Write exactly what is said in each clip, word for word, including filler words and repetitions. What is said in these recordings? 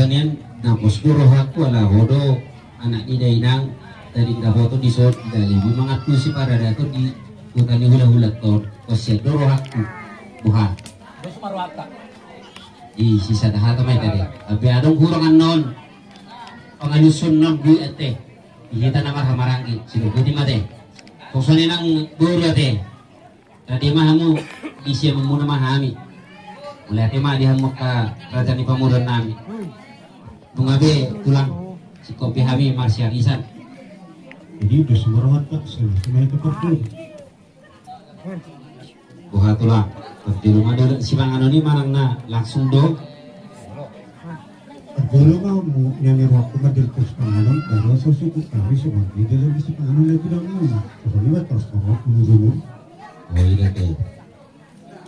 Nian na pos do rohangku ala ho do anak ni dainang tading dapoton di son di dalibi mangantusi paradaton di huta ni hulahula ton. Kos sian do rohangku. Boha. Dos ma rohanta. Di sisada hata ma i tadi. Tapi adong hurang annon. Pangaluson non bui ate. Di hita na marhamaranggi. Sidokuti mate. Kosone nang boru ate. Tadi ma hamu isi amamuna ma hami. Mauliate ma di hamu angka raja ni pamoruon nami. Nunga be tulang singkop be hami marsiarisan. Jadi dos ma rohanta, selesai ma i tu parpun. Boha tulang. Parjolo ma do sipanganon i manang na langsung do. Parjolo ma hamu nian i rohangku ma di pos panganon, baru so sukut kami so ma di dalam isi panganon lagi dong. Pokoknya ma terus pokok dulu. Oh, iya, oke.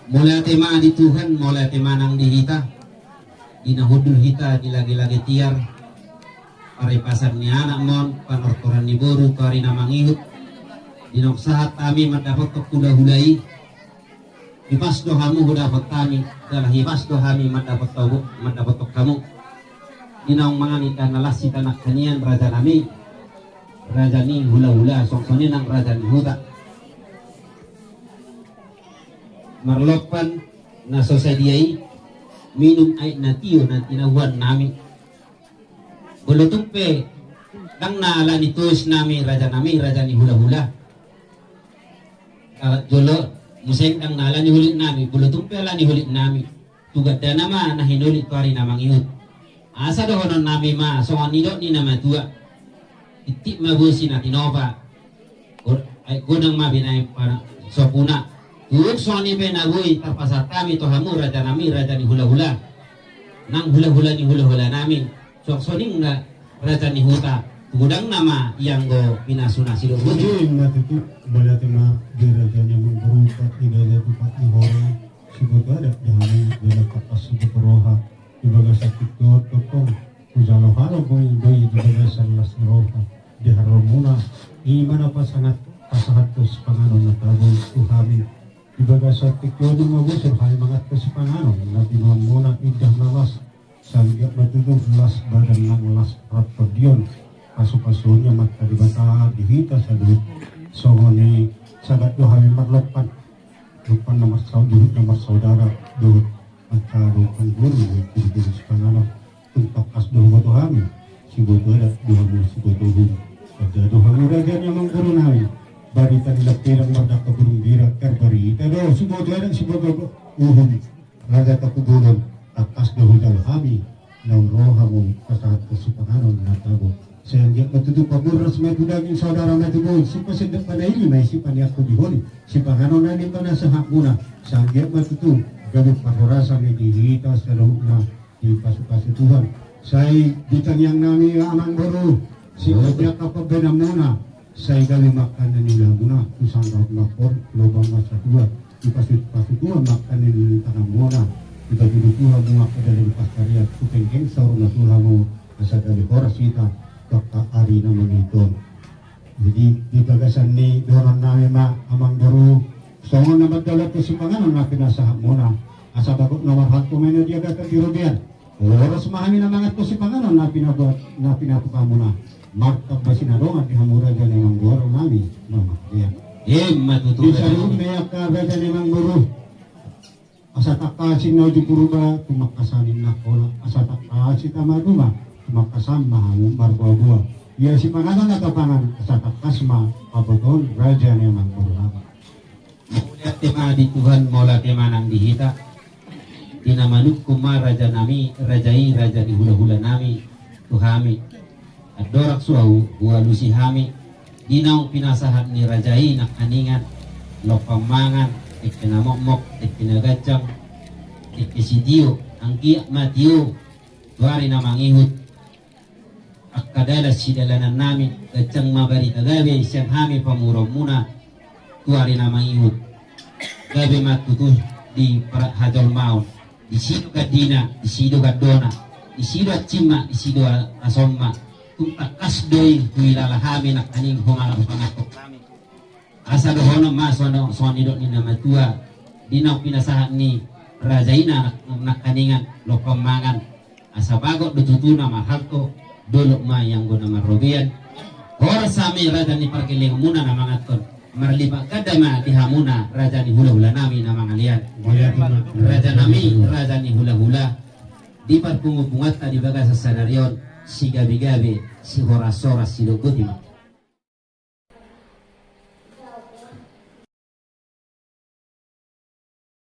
Mauliate ma di Tuhan, mauliate ma nang di hita. Di na hundul hita di lage-lage tiar. Paripasan ni anak ma on, panortoran ni boru, tu ari na mangihut. Di naung sahat hami mandapothon hulahula i. Hipas do hamu hudapot hami, jala hipas do hami mandapothon, mandapothon hamu. Di naung mangan indahan na las hita nangkin nian raja nami. Raja ni hulahula, songon i nang raja ni huta. Marlompan na so sadia i, minum aek na tio na tinahuan nami. Molo tung pe ndang na ala ni tois nami raja nami, raja ni hulahula. Ah, jolo muse ndang na ala ni holit nami, molo tung pe ala ni holit nami. Tu gandana ma na hinolit tu ari na mangihut. Asa dohonon nami ma songon nidok ni na matua. Titik ma bosi na tinopa. Go-, ai godang ma binaen pana sopuna. Tung songon i pe na boi tarpasahat hami tu hamu raja nami, raja ni hulahula. Nang hulahula ni hulahula nami. Suang songon i nang raja ni huta. Godang nama i anggo pinasu-nasu do. Jadi, na tutu, mauliate ma di raja ni amangboru, pat ni dada tu pat ni hora. Siboto adat di hamu, di na papas siboto roha. Di bagasan tingki on tongtong hujalo-halo boi-boi di bagasan las ni roha. Di haroromuna i ma na pasahat, pasahat tu sipanganon na tabo tu hami. Di bagasan tingki on ma bosur hami mangan tu sipanganon na binoanmuna, indahan na las. Sai anggiat ma tutu las badan nang las rap tondion. Pasu-pasuon ni Amanta Debata di hita saluhut. Songon i sagat do hami marlompan. Lompan na marsaudara, dohot angka dongan guru, guru-guru sipanganon. Tung tangkas do huboto hami, siboto adat do hamu siboto uhum. Raja do hamu raja ni amangboru nami. Barita di lampedang mardangka burung bira, tarbarita do siboto adat siboto uhum. Raja Tapubolon, tangkas do hujalo hami. Naung ro hamu pasahat tu sipanganon na tabo. Sai anggiat ma tutu pamoruon ma tu daging, saudara ma tu bohi, sipasendek panaili ma i, sipaniangkon di holi, sipanganon na nian pinasahatmuna. Sai anggiat ma tutu gabe parhorasan i di hita saluhutna, dipasu-pasu Tuhan. Sai di tangiang nami amangboru, sipaniangkon pambahenanmuna. Sai gabe ma angka na niulaanmuna, tu sanggar ma hor, lobang ma satua, dipasu-pasu Tuhan ma angka na nitanamuna, dipatudu Tuhan ma angka dalan di pansarian, tu penggeng saurna Tuhan ma, asa gabe horas hita tu angka ari na mangihut on. Jadi, di bagasan ni dohonon nami ma amangboru, songon na mandalani sipanganon na pinasahatmuna, asa bagot na marhalto ma i na diagakan di robean. Horas ma hami na mangan tu sipanganon na pinabuat, na pinabuat hamuna. Martamba sinadongan di hamu raja ni amangboru nami, na marliat. Ima tutu. Di saluhutna angka raja ni amangboru. Asa tangkas ninna uju Purba, tumangkasan ninna Angkola, asa tangkas hita maduma, tumangkasan ma hamu marboa-boa. Ia sipanganon na tapangan, asa tangkas ma pabotohon raja ni amangboru nami. Mauliate ma di Tuhan, mauliate ma nang di hita. Di na manungkun ma raja nami, raja i, raja ni hula-hula nami, tu hami. Andorang so hualusi hami, di naung pinasahat ni raja i nangkiningan, lompan mangan, dengke na mokmok, dengke na ganjang, dengke sitio, anggiat ma tio, tu ari na mangihut. Angka dalan sidalanan nami, ganjang ma barita gabe sian hami pamoruonmuna tu ari na mangihut. Gabe ma tutu di parhajolmaon, disi do gandina, disi do gandona, disi do ansimma, disi do asomma. Tung tangkas do i huhilala hami nangkining homala hupangatok hami. Asa dohonon ma songon nidok ni na matua, di naung pinasahat ni raja i nangkiningan, lompan mangan, Asa bagot do tutu na marhalto, dolok ma i anggo na marrobean. Horas hami raja ni pargellenganmuna na manganhon, marlipat ganda ma di hamuna raja ni hulahulanami na mangalean. Rajanami raja ni hulahula, di parpungupunguanta di bagasan sadari on, sigabegabe, sihorashoras, sidok boti ma.